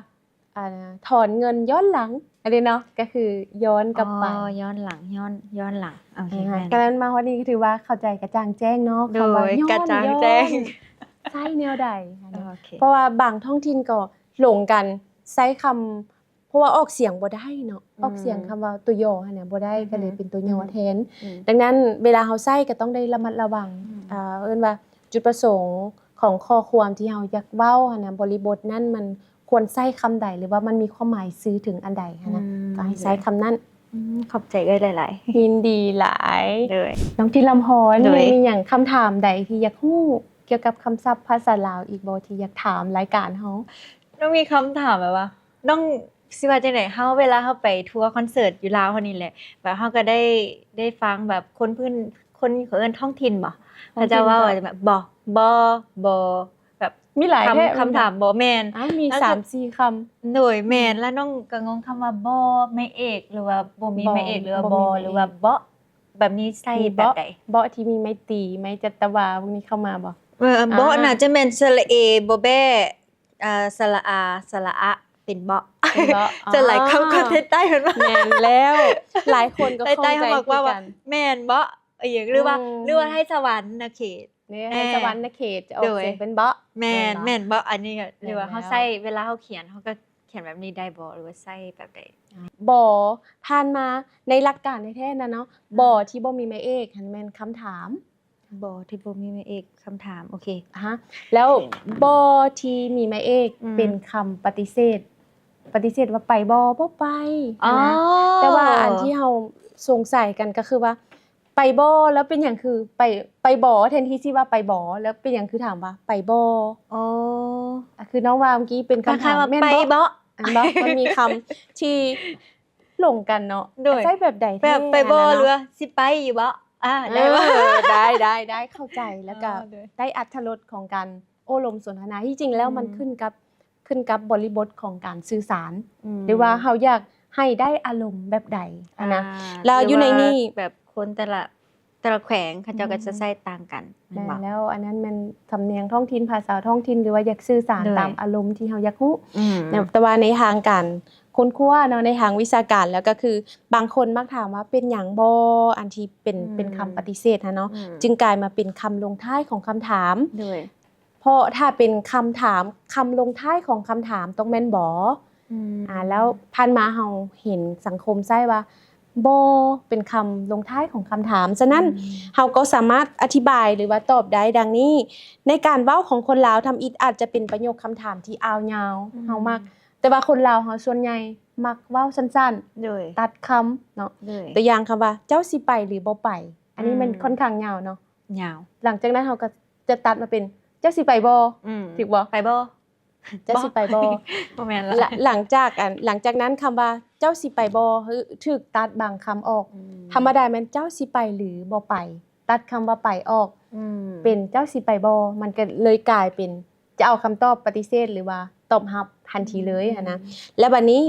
ອ່າ ຖອນເງິນຍ້ອນຫຼັງ ອັນນີ້ເນາະ ກໍຄືຍ້ອນກັບໄປ ອໍ ຍ້ອນຫຼັງ ຍ້ອນ ຍ້ອນຫຼັງ ໂອເຄ ອ່າ ແມ່ນ ກະນັ້ນມາຮອດນີ້ກໍຖືວ່າເຂົ້າໃຈກະຈ່າງແຈ້ງເນາະ ໂດຍ ຄຳວ່າຍ້ອນ ກະຈ່າງແຈ້ງ ຍ້ອນ ໃຊ້ແນວໃດ ໂອເຄ ເພາະວ່າບາງທ້ອງຖິ່ນກໍຫຼົງກັນໃຊ້ຄຳ ເພາະວ່າອອກສຽງບໍ່ໄດ້ເນາະ ອືມ ອອກສຽງຄຳວ່າຕົວ ຢ ຫັ້ນນະບໍ່ໄດ້ ອືຮຶ ກໍເລີຍເປັນຕົວ ຍ ອືຮຶ ແທນ ອືມ ດັ່ງນັ້ນເວລາເຮົາໃຊ້ກໍຕ້ອງໄດ້ລະມັດລະວັງ ອືມ ອ່າ ເອີ້ນວ່າຈຸດປະສົງຂອງຂໍ້ຄວາມທີ່ເຮົາຢາກເວົ້າຫັ້ນນະ ບໍລິບົດນັ້ນມັນຄວນໃຊ້ຄຳໃດ ຫຼືວ່າມັນມີຄວາມໝາຍສື່ເຖິງອັນໃດຫັ້ນນະ ອືມ ກໍໃຫ້ໃຊ້ຄຳນັ້ນ ອືມ ຂອບໃຈເອື້ອຍຫຼາຍໆ ຍິນດີຫຼາຍ ໂດຍ ນ້ອງທິນລຳພອນ ໂດຍ ມີຫຍັງຄຳຖາມໃດທີ່ຢາກຮູ້ກ່ຽວກັບຄຳສັບພາສາລາວອີກບໍ່ ທີ່ຢາກຖາມລາຍການເຮົາ? ນ້ອງມີຄຳຖາມແບບວ່າ ນ້ອງຊິວ່າຈັ່ງໃດ ເຮົາ ເວລາເຮົາໄປທົວຄອນເສີດຢູ່ລາວເຮົານີ້ແຫຼະ ແບບເຮົາກໍໄດ້ ໄດ້ຟັງແບບຄົນພື້ນ ຄົນ ເຂົາເອີ້ນທ້ອງຖິ່ນບໍ ທ້ອງຖິ່ນ ເຂົາເຈົ້າເວົ້າແບບ ບໍ່ ບໍ່ ບໍ່ ແບບ ມີຫຼາຍແທ້ ຄຳຖາມບໍ່ແມ່ນ ອ້າວ ມີສາມສີ່ຄຳ ໂດຍ ແມ່ນ ອືມ ແລ້ວນ້ອງກໍງົງຄຳວ່າບໍ່ແມ່ເອກ ຫຼືວ່າບໍ່ມີແມ່ເອກ ຫຼືວ່າບໍ່ ຫຼືວ່າເບາະ ແບບນີ້ໃຊ້ແບບໃດ? ເບາະທີ່ມີໄມ້ຕີ ໄມ້ຈັດຕະວາ ພວກນີ້ເຂົ້າມາບໍ່? ເອີ ເບາະ ອ່າ ໜ້າຈະແມ່ນສະຫຼະເອ ບໍ່ແບ້ ອ່າ ສະຫຼະອາ ສະຫຼະອະ ເປັນເບາະ ເປັນເບາະ ສ່ວນຫຼາຍ ອໍ ຄຳ ຄຳໄທໃຕ້ເພິ່ນວ່າ ແມ່ນແລ້ວ ຫຼາຍຄົນກໍຂ້ອງໃຈຄືກັນ ແມ່ນເບາະ ອີ່ຫຍັງ ຫຼືວ່າ ອືມ ຫຼືວ່າໄທສະຫວັນນະເຂດ ເດ້ ເອີ ໄທສະຫວັນນະເຂດຈະອອກ ໂດຍ ສຽງເປັນເບາະ ແມ່ນ ແມ່ນບໍ່? ແມ່ນເບາະ ອັນນີ້ກໍ ແມ່ນແລ້ວ ຫຼືວ່າເຮົາໃຊ້ ເວລາເຮົາຂຽນ ເຮົາກໍຂຽນແບບນີ້ໄດ້ບໍ່ ຫຼືວ່າໃຊ້ແບບໃດ? ບໍ່ ຜ່ານມາໃນຫຼັກການແທ້ໆນະເນາະ ອືມ ບໍ່ທີ່ບໍ່ມີໄມ້ເອກຫັ້ນແມ່ນຄຳຖາມ ບໍ່ທີ່ບໍ່ມີໄມ້ເອກ ຄຳຖາມ ໂອເຄ ອະຮະ ແລ້ວບໍ່ທີ່ມີໄມ້ເອກ ອືມ ເປັນຄຳປະຕິເສດ ປະຕິເສດວ່າໄປບໍ່? ບໍ່ໄປ ອໍ ຫັ້ນນະ ແຕ່ວ່າອັນທີ່ເຮົາສົງໄສກັນກໍຄືວ່າ ໄປບໍ່ ແລ້ວເປັນຫຍັງຄືໄປ ໄປບໍ່ ແທນທີ່ຊິວ່າໄປບໍ່ ແລ້ວເປັນຫຍັງຄືຖາມວ່າໄປບໍ່? ອໍ ອາ ຄືນ້ອງວ່າເມື່ອກີ້ເປັນຄຳຖາມ ແມ່ນບໍ່? ແມ່ນບໍ່? ມັນມີຄຳທີ່ ຫຼົງກັນເນາະ ໂດຍ ໃຊ້ແບບໃດແທ້ ແບບໄປບໍ່ ຫັ້ນນະ ຫຼືວ່າຊິໄປຢູ່ບໍ່? ອາ ໄດ້ບໍ່? ເອີ ໄດ້ ໄດ້ ໄດ້ ເຂົ້າໃຈ ແລ້ວກໍ ເອີ ໂດຍ ໄດ້ອັດຖະລົດຂອງການໂອ້ລົມສົນທະນາ ທີ່ຈິງແລ້ວມັນ ອືມ ຂຶ້ນກັບ ຂຶ້ນກັບບໍລິບົດຂອງການສື່ສານ ອືມ ຫຼືວ່າເຮົາຢາກໃຫ້ໄດ້ອາລົມແບບໃດຫັ້ນນະ ອ່າ ແລ້ວຢູ່ໃນນີ້ ແບບຄົນແຕ່ລະ ແຕ່ລະແຂວງເຂົາເຈົ້າກໍຈະໃຊ້ຕ່າງກັນ ແມ່ນບໍ່? ແມ່ນແລ້ວ ອັນນັ້ນແມ່ນສຳນຽງທ້ອງຖິ່ນ ພາສາທ້ອງຖິ່ນ ຫຼືວ່າຢາກສື່ສານ ໂດຍ ຕາມອາລົມທີ່ເຮົາຢາກຮູ້ ອືມ ແຕ່ວ່າໃນທາງການຄົ້ນຄວ້າເນາະ ໃນທາງວິຊາການແລ້ວກໍຄື ບາງຄົນມັກຖາມວ່າ ເປັນຫຍັງບໍ່ ອັນທີ່ເປັນ ອືມ ເປັນຄຳປະຕິເສດຫັ້ນເນາະ ອືມ ຈຶ່ງກາຍມາເປັນຄຳລົງທ້າຍຂອງຄຳຖາມ ໂດຍ ເພາະຖ້າເປັນຄຳຖາມ ຄຳລົງທ້າຍຂອງຄຳຖາມຕ້ອງແມ່ນບໍ່? ອືມ ອາ ແລ້ວຜ່ານມາເຮົາເຫັນສັງຄົມໃຊ້ວ່າ ບໍ່ ເປັນຄຳລົງທ້າຍຂອງຄຳຖາມ. ສະນັ້ນ ອືມ ເຮົາກໍສາມາດອະທິບາຍ ຫຼືວ່າຕອບໄດ້ດັ່ງນີ້, ໃນການເວົ້າຂອງຄົນລາວ ທຳອິດອາດຈະເປັນປະໂຫຍກຄຳຖາມທີ່ອາວຍາວ, ອືມ ເຮົາມັກ, ແຕ່ວ່າຄົນລາວເຮົາສ່ວນໃຫຍ່ມັກເວົ້າສັ້ນໆ, ໂດຍ ຕັດຄຳເນາະ. ໂດຍ ຕົວຢ່າງຄຳວ່າ ເຈົ້າຊິໄປ ຫຼື ບໍ່ໄປ? ອັນນີ້ແມ່ນ ອືມ ຄ່ອນຂ້າງຍາວເນາະ, ຍາວ. ຫຼັງຈາກນັ້ນເຮົາກໍຈະຕັດມາເປັນ ເຈົ້າຊິໄປບໍ່? ອືມ ຖືກບໍ່? ໄປບໍ່? ເຈົ້າຊິໄປບໍ່? ບໍ່ແມ່ນລະ ລະ ຫຼັງຈາກອັນ ຫຼັງຈາກນັ້ນຄຳວ່າເຈົ້າຊິໄປບໍ່ ຖືກຕັດບາງຄຳອອກ. ອືມ ທຳມະດາແມ່ນເຈົ້າຊິໄປຫຼືບໍ່ໄປ ຕັດຄຳວ່າໄປອອກ. ອືມ ເປັນເຈົ້າຊິໄປບໍ່ ມັນກໍເລີຍກາຍເປັນຈະເອົາຄຳຕອບປະຕິເສດ ຫຼືວ່າຕອບຮັບທັນທີເລີຍຫັ້ນນະ. ອືມ ແລ້ວບັດນີ້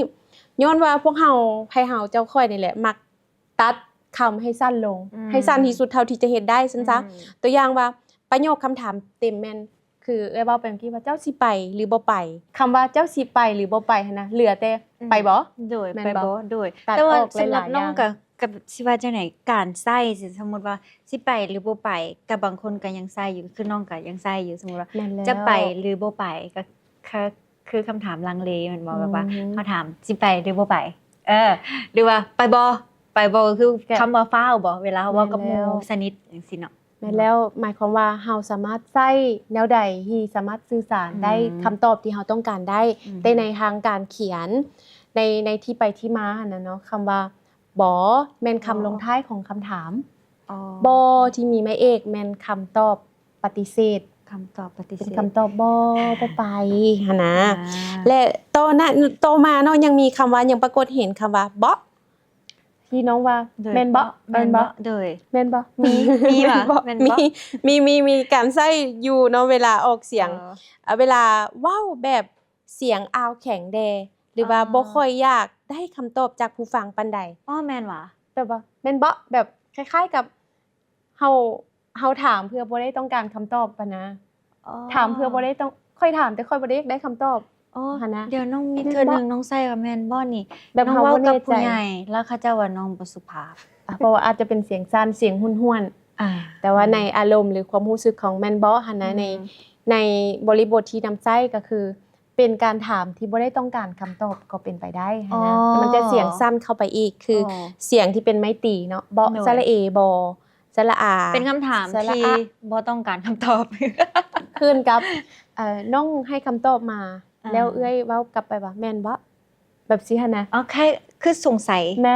ຍ້ອນວ່າພວກເຮົາ ໃຜເຮົາ ເຈົ້າຂ້ອຍນີ້ແຫຼະ ມັກຕັດຄຳໃຫ້ສັ້ນລົງ ອືມ ໃຫ້ສັ້ນທີ່ສຸດເທົ່າທີ່ຈະເຮັດໄດ້ຊັ້ນຊະ. ອືມ ຕົວຢ່າງວ່າ ປະໂຫຍກຄຳຖາມເຕັມແມ່ນ ຄືເອື້ອຍເວົ້າໄປເມື່ອກີ້ວ່າ ເຈົ້າຊິໄປຫຼືບໍ່ໄປ? ຄຳວ່າເຈົ້າຊິໄປຫຼືບໍ່ໄປຫັ້ນນະ ເຫຼືອແຕ່ ອືມ ໄປບໍ່? ໂດຍ ແມ່ນບໍ່? ໄປບໍ່? ໂດຍ ຕັດອອກຫຼາຍໆຢ່າງ. ແຕ່ວ່າສຳລັບນ້ອງກໍ ກໍຊິວ່າຈັ່ງໃດ ການໃຊ້ ສົມມຸດວ່າຊິໄປຫຼືບໍ່ໄປ ກັບບາງຄົນກໍຍັງໃຊ້ຢູ່ ຄືນ້ອງກໍຍັງໃຊ້ຢູ່. ສົມມຸດວ່າ ແມ່ນແລ້ວ ຈະໄປຫຼືບໍ່ໄປ ກໍ ຄື ຄືຄຳຖາມລັງເລແມ່ນບໍ່? ອືມ ແບບວ່າເຮົາຖາມ ຊິໄປຫຼືບໍ່ໄປ? ເອີ ຫຼືວ່າໄປບໍ່? ໄປບໍ່ ກໍຄື ກໍ ຄຳວ່າຟ້າວບໍ່? ເວລາເຮົາເວົ້າກັບໝູ່ ແມ່ນແລ້ວ ສະໜິດຈັ່ງຊີ້ເນາະ. ແມ່ນແລ້ວ ໝາຍຄວາມວ່າເຮົາສາມາດໃຊ້ແນວໃດທີ່ສາມາດສື່ສານໄດ້ ອືມ ຄຳຕອບທີ່ເຮົາຕ້ອງການໄດ້ ອືມ ແຕ່ໃນທາງການຂຽນ ໃນ ໃນທີ່ໄປທີ່ມາຫັ້ນນະເນາະ ຄຳວ່າບໍ່ ແມ່ນຄຳ ບໍ່ ລົງທ້າຍຂອງຄຳຖາມ. ອໍ ບໍ່ ທີ່ມີໄມ້ເອກແມ່ນຄຳຕອບປະຕິເສດ ຄຳຕອບປະຕິເສດ ເປັນຄຳຕອບບໍ່ ບໍ່ໄປຫັ້ນນະ. ອ່າ ແລະ ຕໍ່ໜ້າ ຕໍ່ມາເນາະ ຍັງມີຄຳວ່າ ຍັງປາກົດເຫັນຄຳວ່າ ເບາະ ທີ່ນ້ອງວ່າ ໂດຍ ແມ່ນເບາະ ເບາະ ແມ່ນເບາະ ແມ່ນເບາະ ໂດຍ ແມ່ນບໍ່? ມີ ມີຫວາ? ແມ່ນເບາະ ມີ ມີ ມີ ມີການໃຊ້ຢູ່ເນາະ ເວລາອອກສຽງ. ເອີ ເອີ ເວລາເວົ້າແບບສຽງອາວແຂງແດ່ ຫຼືວ່າ ອໍ ບໍ່ຄ່ອຍຢາກໄດ້ຄຳຕອບຈາກຜູ້ຟັງປານໃດ. ອໍ ແມ່ນຫວາ? ແບບວ່າ ແມ່ນເບາະ ແບບຄ້າຍໆກັບເຮົາ ເຮົາຖາມເພື່ອບໍ່ໄດ້ຕ້ອງການຄຳຕອບຫັ້ນນະ. ອໍ ຖາມເພື່ອບໍ່ໄດ້ຕ້ອງ ຂ້ອຍຖາມແຕ່ຂ້ອຍບໍ່ໄດ້ຢາກໄດ້ຄຳຕອບ. ອໍ ຫັ້ນນະ ດຽວນ້ອງມີເທື່ອໜຶ່ງ ແມ່ນບໍ່? ນ້ອງໃຊ້ວ່າແມ່ນບໍ່ນີ້ ແບບ ນ້ອງເວົ້າກັບຜູ້ໃຫຍ່ ແລ້ວເຂົາເຈົ້າວ່ານ້ອງບໍ່ສຸພາບ ເພາະວ່າອາດຈະເປັນສຽງສັ້ນ ສຽງຫ້ວນໆ ອ່າ ແຕ່ວ່າໃນອາລົມ ຫຼື ຄວາມຮູ້ສຶກຂອງແມ່ນບໍ່ຫັ້ນນະ ອືມ ໃນ ໃນບໍລິບົດທີ່ນຳໃຊ້ກໍຄື ເປັນການຖາມທີ່ບໍ່ໄດ້ຕ້ອງການຄຳຕອບກໍເປັນໄປໄດ້ຫັ້ນນະ. ອໍ ແຕ່ມັນຈະສຽງສັ້ນເຂົ້າໄປອີກ ຄື ອໍ ສຽງທີ່ເປັນໄມຕີເນາະ ເບາະ ໂດຍ ສະຫຼະເອ ບໍ່ ສະຫຼະອາ ເປັນຄຳຖາມ ສະຫຼະອະ ທີ່ບໍ່ຕ້ອງການຄຳຕອບ ຂຶ້ນກັບ ເອີ ນ້ອງໃຫ້ຄຳຕອບມາ ອ່າ ແລ້ວເອື້ອຍເວົ້າກັບໄປວ່າ ແມ່ນບໍ່? ແບບຊີ້ຫັ້ນນະ. ອໍ ຄ້າຍຄືສົງໄສ. ແມ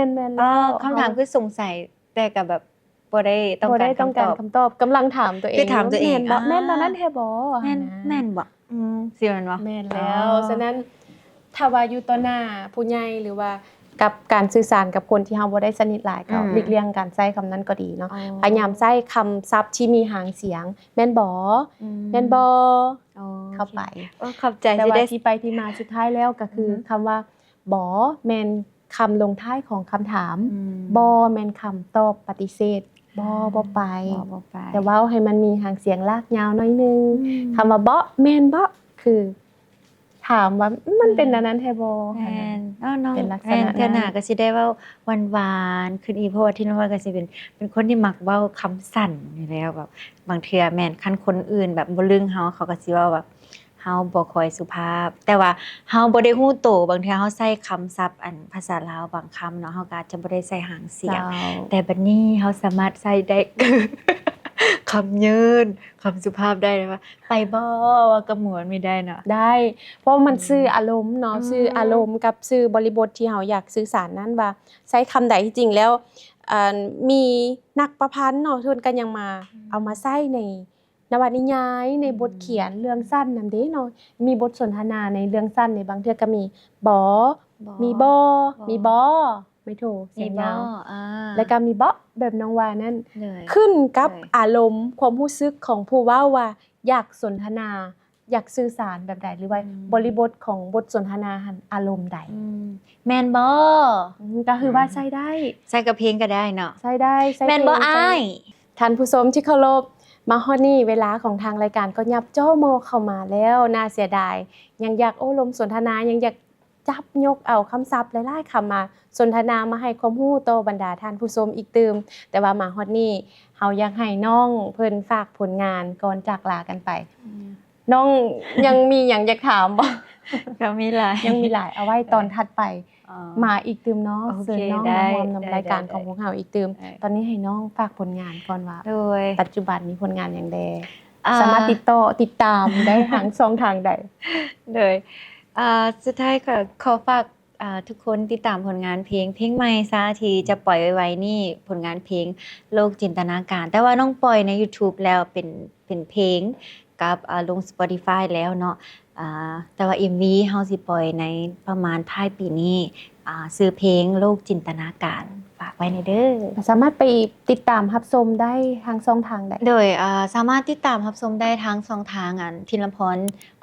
່ນໆໆ ອໍ ແລ້ວ ຄຳຖາມຄືສົງໄສ ແຕ່ກໍແບບ ບໍ່ໄດ້ຕ້ອງການຄຳຕອບ ບໍ່ໄດ້ຕ້ອງການຄຳຕອບ ກຳລັງຖາມຕົວເອງ ຄືຖາມຕົວເອງ ແມ່ນບໍ່? ອ່າ ແມ່ນແລ້ວນັ້ນແທ້ບໍ່? ແມ່ນ ຫັ້ນນະ ແມ່ນບໍ່? ອືມ ຊິແມ່ນບໍ່? ແມ່ນແລ້ວ. ອໍ ສະນັ້ນ ຖ້າວ່າຢູ່ຕໍ່ໜ້າຜູ້ໃຫຍ່ ຫຼືວ່າກັບການສື່ສານກັບຄົນທີ່ເຮົາບໍ່ໄດ້ສະໜິດຫຼາຍ ກໍ ອືມ ຫຼີກລ່ຽງການໃຊ້ຄຳນັ້ນກໍດີເນາະ. ອໍ ພະຍາຍາມໃຊ້ຄຳສັບທີ່ມີຫາງສຽງ ແມ່ນບໍ່? ອືມ ແມ່ນບໍ່? ອໍ ເຂົ້າໄປ. ໂອເຄ ໂອ້ ຂອບໃຈ. ແຕ່ວ່າທີ່ໄປທີ່ມາສຸດທ້າຍແລ້ວກໍຄື ອືຮຶ ຄຳວ່າ ບໍ່ ແມ່ນຄຳລົງທ້າຍຂອງຄຳຖາມ. ອືມ ບໍ່ ແມ່ນຄຳຕອບປະຕິເສດ. ບໍ່ ອ່າ ບໍ່ໄປ. ບໍ່ ບໍ່ໄປ. ແຕ່ເວົ້າໃຫ້ມັນມີຫາງສຽງລາກຍາວໜ້ອຍໜຶ່ງ. ອືມ ຄຳວ່າ ເບາະ ແມ່ນເບາະ ຄືຖາມວ່າ ມັນເປັນ ອືມ ແນວນັ້ນແທ້ບໍ່? ແມ່ນ. ເອີ ນ້ອງ ເປັນລັກສະນະ ແມ່ນ ເທື່ອໜ້າກໍຊິໄດ້ເວົ້າຫວານໆຂຶ້ນອີກ ເພາະວ່າທີ່ນ້ອງວ່າກໍຊິເປັນ ເປັນຄົນທີ່ມັກເວົ້າຄຳສັ້ນຢູ່ແລ້ວ. ແບບບາງເທື່ອແມ່ນ ຄັນຄົນອື່ນແບບບໍ່ລຶ້ງເຮົາ ເຂົາກໍຊິເວົ້າແບບ ເຮົາບໍ່ຄ່ອຍສຸພາບ ແຕ່ວ່າເຮົາບໍ່ໄດ້ຮູ້ໂຕ ບາງເທື່ອເຮົາໃຊ້ຄຳສັບ ອັນ ພາສາລາວບາງຄຳເນາະ ເຮົາກໍອາດຈະບໍ່ໄດ້ໃສ່ຫາງສຽງ. ເຈົ້າ. ແຕ່ບັດນີ້ເຮົາສາມາດໃຊ້ໄດ້ ຄຳຍືນ ຄຳສຸພາບໄດ້ ວ່າ ໄປບໍ່ ເວົ້າກັບໝູ່ມັນມີໄດ້ເນາະ. ໄດ້ ເພາະມັນ ອືມ ສື່ອາລົມເນາະ. ອືມ ສື່ອາລົມກັບສື່ບໍລິບົດທີ່ເຮົາຢາກສື່ສານນັ້ນ ວ່າໃຊ້ຄຳໃດ. ທີ່ຈິງແລ້ວ ອັນ ມີນັກປະພັນເນາະ ເພິ່ນກໍຍັງມາ ອືມ ເອົາມາໃຊ້ໃນ ນະວະນິຍາຍ ໃນ ອືມ ບົດຂຽນເລື່ອງສັ້ນນຳເດ້ເນາະ. ມີບົດສົນທະນາໃນເລື່ອງສັ້ນນີ້ ບາງເທື່ອກໍມີ ບໍ່ ບໍ່ ມີບໍ່ ບໍ່ ມີບໍ່ ໄມ້ໂທ ສຽງຍາວ ມີບໍ່ ອ່າ ແລ້ວກໍມີ ເບາະ ແບບນ້ອງວ່ານັ້ນ. ໂດຍ ຂຶ້ນກັບ ໂດຍ ອາລົມຄວາມຮູ້ສຶກຂອງຜູ້ເວົ້າວ່າຢາກສົນທະນາ ຢາກສື່ສານແບບໃດ ຫຼືວ່າ ອືມ ບໍລິບົດຂອງບົດສົນທະນາຫັ້ນອາລົມໃດ. ອືມ ແມ່ນບໍ່? ອືມ ກໍຄືວ່າ ອືມ ໃຊ້ໄດ້ ໃຊ້ກັບເພງກໍໄດ້ເນາະ. ໃຊ້ໄດ້ ໃຊ້ ແມ່ນບໍ່ ເພງ ອ້າຍ? ທ່ານຜູ້ຊົມທີ່ເຄົາລົບ, ມາຮອດນີ້ເວລາຂອງທາງລາຍການກໍຫຍັບຈໍ້ມໍ່ເຂົ້າມາແລ້ວ. ໜ້າເສຍດາຍ, ຍັງຢາກໂອ້ລົມສົນທະນາ, ຍັງຢາກຈັບຍົກເອົາຄຳສັບຫຼາຍໆຄຳມາສົນທະນາ, ມາໃຫ້ຄວາມຮູ້ຕໍ່ບັນດາທ່ານຜູ້ຊົມອີກຕື່ມ. ແຕ່ວ່າມາຮອດນີ້, ເຮົາຢາກໃຫ້ນ້ອງເພິ່ນຝາກຜົນງານກ່ອນຈາກລາກັນໄປ. ອືມ. ນ້ອງຍັງມີຫຍັງຢາກຖາມບໍ່? ກໍມີຫຼາຍ ຍັງມີຫຼາຍ, ເອົາໄວ້ຕອນຖັດໄປ ເອີ ມາອີກຕື່ມເນາະ. ໂອເຄ ເຊີນນ້ອງ ໄດ້ ມາຮ່ວມນຳ ໄດ້ ລາຍການ ໄດ້ ຂອງພວກເຮົາອີກຕື່ມ. ເອີ ຕອນນີ້ໃຫ້ນ້ອງຝາກຜົນງານກ່ອນວ່າ ໂດຍ ປັດຈຸບັນມີຜົນງານຫຍັງແດ່? ອ່າ ສາມາດຕິດຕໍ່ ຕິດຕາມໄດ້ທາງຊ່ອງທາງໃດ? ໂດຍ ອ່າ ສຸດທ້າຍກໍຂໍຝາກ ອ່າ ທຸກຄົນຕິດຕາມຜົນງານເພງ ເພງໃໝ່ຊາ ທີ່ຈະປ່ອຍໄວໆນີ້, ຜົນງານເພງໂລກຈິນຕະນາການ. ແຕ່ວ່ານ້ອງປ່ອຍໃນ YouTube ແລ້ວ ເປັນ ເປັນເພງກັບ ອ່າ ລົງ Spotify ແລ້ວເນາະ. ອາ ແຕ່ວ່າເອັມວີເຮົາຊິປ່ອຍໃນປະມານທ້າຍປີນີ້ ອາ ຊື່ເພງໂລກຈິນຕະນາການ. ຝາກໄວ້ແດ່ເດີ. ສາມາດໄປຕິດຕາມຮັບຊົມໄດ້ທາງຊ່ອງທາງໃດ? ໂດຍ ອາ ສາມາດຕິດຕາມຮັບຊົມໄດ້ທາງຊ່ອງທາງ ອັນ ທິນລຳພອນ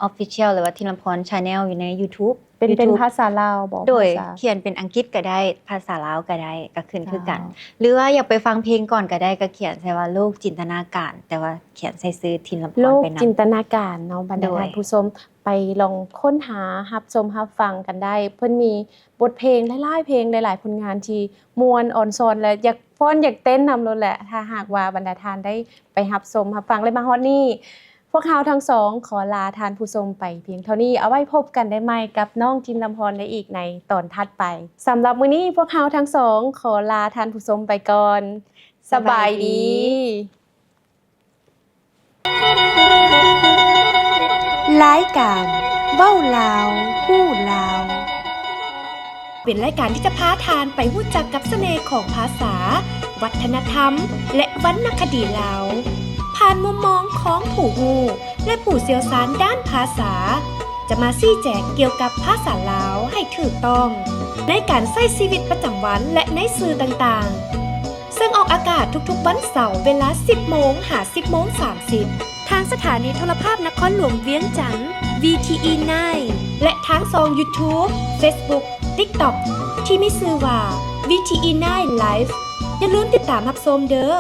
Official ຫຼືວ່າ ທິນລຳພອນ Channel ຢູ່ໃນ YouTube ເປັນ ເປັນພາສາລາວບໍ? ໂດຍ ພາສາ ຂຽນເປັນອັງກິດກໍໄດ້ ພາສາລາວກໍໄດ້ ກໍຂຶ້ນຄືກັນ. ເຈົ້າ. ຫຼືວ່າຢາກໄປຟັງເພງກ່ອນກໍໄດ້ ກໍຂຽນໃສ່ວ່າໂລກຈິນຕະນາການ ແຕ່ວ່າຂຽນໃສ່ຊື່ທິນລຳພອນໄປນຳ. ໂລກຈິນຕະນາການເນາະ ບັນດາທ່ານຜູ້ຊົມ ໄປລອງຄົ້ນຫາຮັບຊົມຮັບຟັງກັນໄດ້. ເພິ່ນມີບົດເພງຫຼາຍໆເພງ ຫຼາຍໆຜົນງານທີ່ມ່ວນອອນຊອນ ແລະ ຢາກຟ້ອນຢາກເຕັ້ນນຳໂລດແຫຼະ ຖ້າຫາກວ່າບັນດາທ່ານໄດ້ໄປຮັບຊົມຮັບຟັງ ແລະ ມາຮອດນີ້ ພວກເຮົາທັງສອງຂໍລາທ່ານຜູ້ຊົມໄປພຽງເທົ່ານີ້. ເອົາໄວ້ພົບກັນໄດ້ໃໝ່ກັບນ້ອງທິນລຳພອນໄດ້ອີກໃນຕອນຖັດໄປ. ສຳລັບມື້ນີ້ພວກເຮົາທັງສອງຂໍລາທ່ານຜູ້ຊົມໄປກ່ອນ. ສະບາຍດີ. ສະບາຍດີ. ລາຍການເວົ້າລາວ ຮູ້ລາວ ເປັນລາຍການທີ່ຈະພາທ່ານໄປຮູ້ຈັກກັບສະເໜ່ຂອງພາສາ, ວັດທະນະທຳ ແລະ ວັນນະຄະດີລາວ ຜ່ານມຸມມອງຂອງຜູ້ຮູ້ ແລະ ຜູ້ຊ່ຽວຊານດ້ານພາສາ ຈະມາຊີ້ແຈງກ່ຽວກັບພາສາລາວໃຫ້ຖືກຕ້ອງ ໃນການໃຊ້ຊີວິດປະຈຳວັນ ແລະ ໃນສື່ຕ່າງໆ ເຊິ່ງອອກອາກາດທຸກໆວັນເສົາເວລາສິບໂມງຫາສິບໂມງສາມສິບ ທາງສະຖານີໂທລະພາບນະຄອນຫຼວງວຽງຈັນ VTE nine ແລະ ທາງຊ່ອງ YouTube, Facebook, TikTok ທີ່ມີຊື່ວ່າ VTE nine Live. ຢ່າລືມຕິດຕາມຮັບຊົມເດີ້.